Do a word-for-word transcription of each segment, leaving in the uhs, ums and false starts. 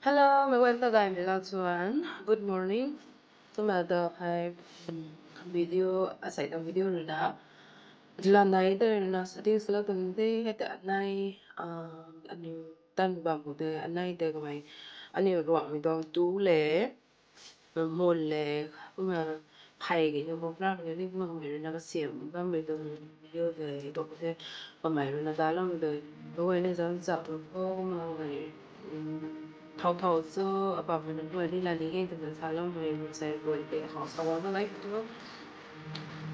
Hello, meic guayna ta gaymei laa chuan. Good morning. Tumna ta hei, um, video, asei ta video rui na. Lanei tei rui na setting swlou tuang the, hei ta anei, ah, aniu tan bam khou tei, anei tei kamei, aniu ruangmei tuang tu le, mun le, kumna phey kina khou ram le, ni kumna kamei rui na kasiam bammei tuang video tei, tok the, kamei rui na daloumei tei, meic guayna zauc chap tu khou, kumna kamei, um, thau thau cho, apam rui na guay ni la ni e twna saloumei, rui sai guay tei, hau sa guang na like tu.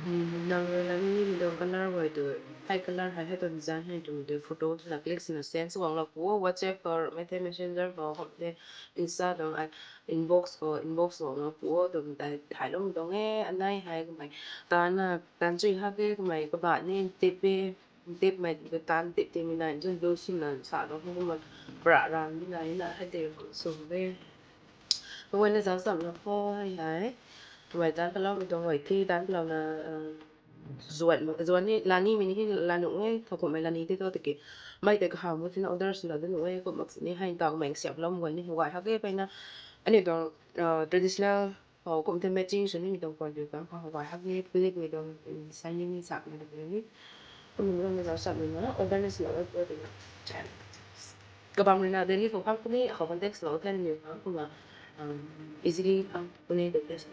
Hmm, nang rui na ni mi tuang color guay tu, hei color hei, hei tuang design hei tu, tu photo twna click swna send sw guang lou pu o, WhatsApp khou, mei thei Messenger khou, khou tei Insta tuang, ai, inbox khou, inbox guang lou pu o, twmei tei thaylou tuang e, anei hei kamei. Taanc na, taanc chui hak e kamei, kaba ni tip e, tipmei, taanc tip tipmei nai, zun du swna sa tuang e, kumna pra ram ni nai na, hei tei sw e. Meic guayna zauc chapna khou hei hei. Kamei taanc paloumei tuang guay the, taanc palouna, um, zuan, zuan ni, la nimei ni hei la nuh e, thowkumhmei la ni the thu tiki. Mei tei kahaw mu tina order swlou da nuh e, kum mak sini hei taw kamei kasiam paloumei guay ni, guay hak e peyna. Aniu tuang, uh, traditional, uh, kum the matching sw nimei tuang guay tu tang khou guay hak e, plikmei tuang, um, design ni sapmei tuang ni. Kum meic guayna zauc chapna, order ni swlou da nuh e. Kabam rui na Delhi khou phang puni, khou contact swlou the niu phang kumna, um, easily phang puni de test.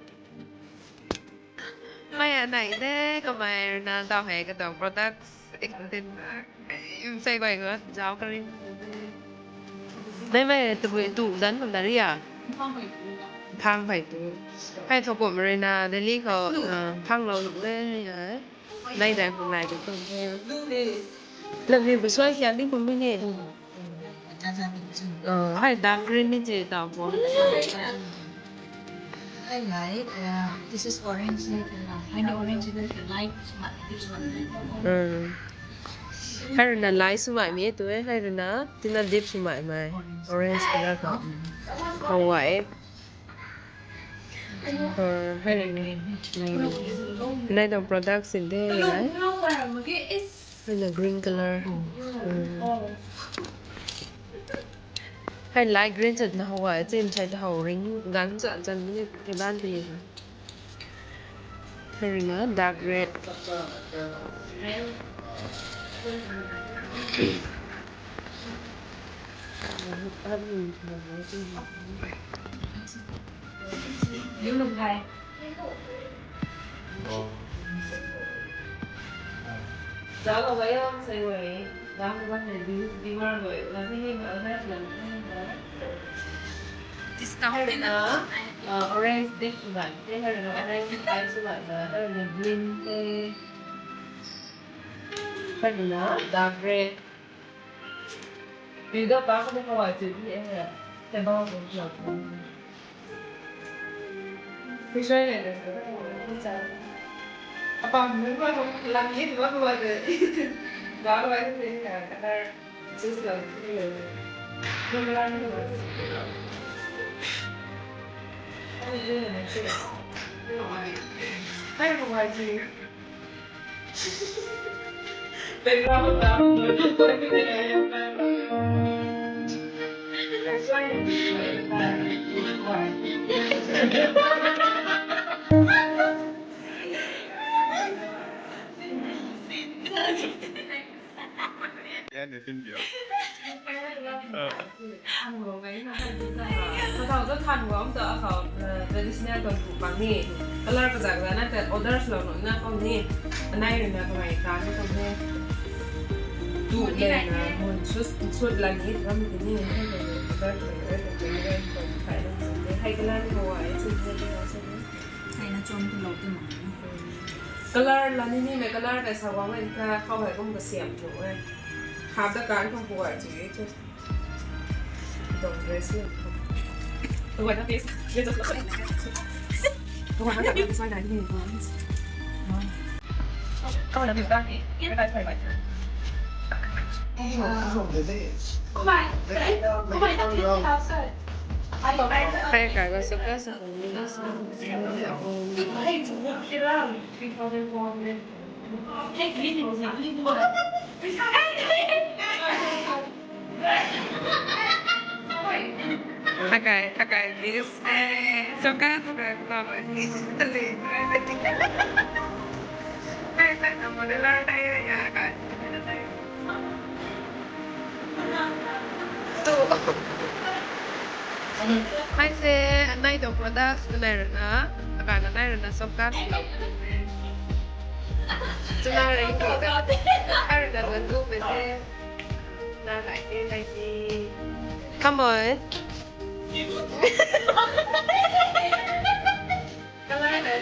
Mei anei de, kamei rui na taw hei katuang products, sei guay khou zauc kari. Mei mei tu, tu dan kum da ri a? Phang phey tu. Hei thowkumhmei rui na Delhi khou, uh, phanglou nuh de, uh. Nai dai kum nai dai kum. Love you, bu suai hian di kum ni. Oh, hei dark green ni che tau bo. I like, uh, this is orange. I know orange is light, but this one. Hmm. Hei rui na light swmei mi tu e, hei rui na tina deep swmei mei. Orange color khou. Khou e. Uh, hei rui na. Nai tuang products in de, eh? Hei na green color. Hmm. Hei light green chat na how e, chin chai ta how ring gan chat chan ni ke ban ti. Hei rui na dark red. Discount na, uh, orange dip swmei, hei rui na orange dip swmei na, hei rui na green te, hei rui na dark red. Video ta ko how ai chu ni e. Te ba ko lo. Picture le le. Apa mun ko lang ni ko ko de. Ba ko ai ni ka color choose lo ni. Number one ni. Ai ni ni. Ai ko ai chu. Kathau tu than guang tu akhou, uh, traditional tuang tu pang ni. Color kazak zana ta order swlou nuh na khou ni. Anei rui na kamei kan ni tuang the. Tu le na mun suit, suit la ni ram ti ni. Hei order swlou nuh na tuang the. Hei color ni how ai, chin the ni how se ni. Hei na chom tu lou tu mak. Color la ni ni mei color ta sa guang e ta khou hei kum kasiam tu e. Hap ta kan khou how ai chu e chu. Don't dress me. Don't want this. You just look at it. Don't want that. This one I need. Come on, let me back. You guys play like this. Hey, guys, what's up, guys? Akai, akai, this. Soka, soka, no, no. Tali. Ai, ai, no, no, no, no, no, no. Ai se, nai do products nai rana, akai nai rana soka. Tuna rai ko. Ai rana do me se. Come on. Color na.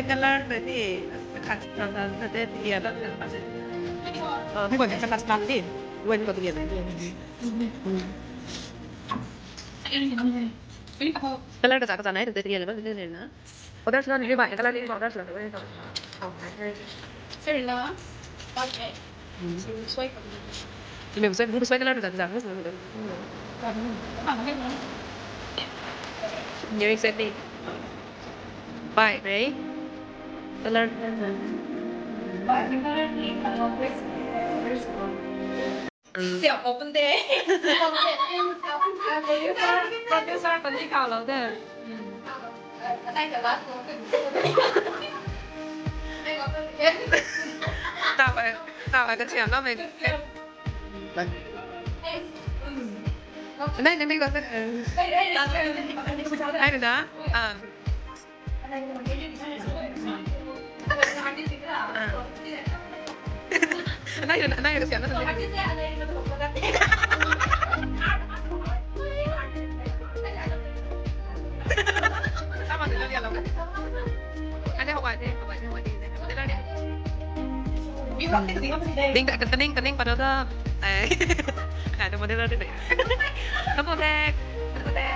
Color na ni. Khat na na na de dia da. Ah, bukan khat na ni. Bukan ko dia. Color ka sa ka sa nai de dia na. Order sila ni bai, color ni order sila ni. Sarila. Okay. Sui. Ni sui, ni sui color tu tak. Ni sui ni. Bai, right? Color. Bai, color ni. Siap open de. Producer, producer kan ni kau lou de. Anai ka last ko. Tau ai, tau ai ka siam na me. Anai, anai, anai ka. Ai na. Ah. Anai, anai, anai, kasian na. Anai, hawai de, hawai de, hawai de. Ning, ning, ning, pada da. Ai. Ada model ada de. Kamu de. Kamu de.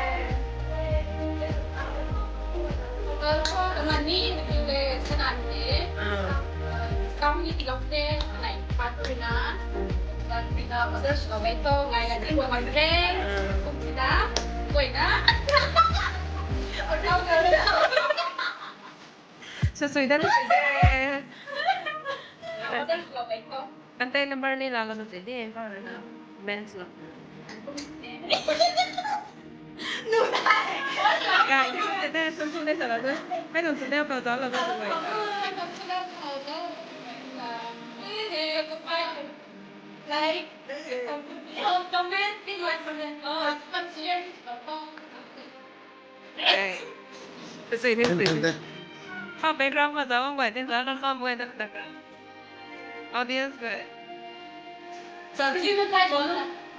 Kani, kani, sana ni. Kami ni tilok de, kanai pat pina. Pat pina, order sila bai to, ngai na ni ko man de. Kum pina, koi na. Order sila. Sasui da, sasui da. Order sila bai to. Contact number ni la la sasui de. Men's lo. Guys, this is the, some, some, this, uh, I don't know, but, uh, like, comment, comment, comment, comment, share. Eh, sasui ni, sasui ni. How background ka sa, wang bai, tin sa, kan sa, wang bai, tin sa. Audience bai. Sa, sasui ni,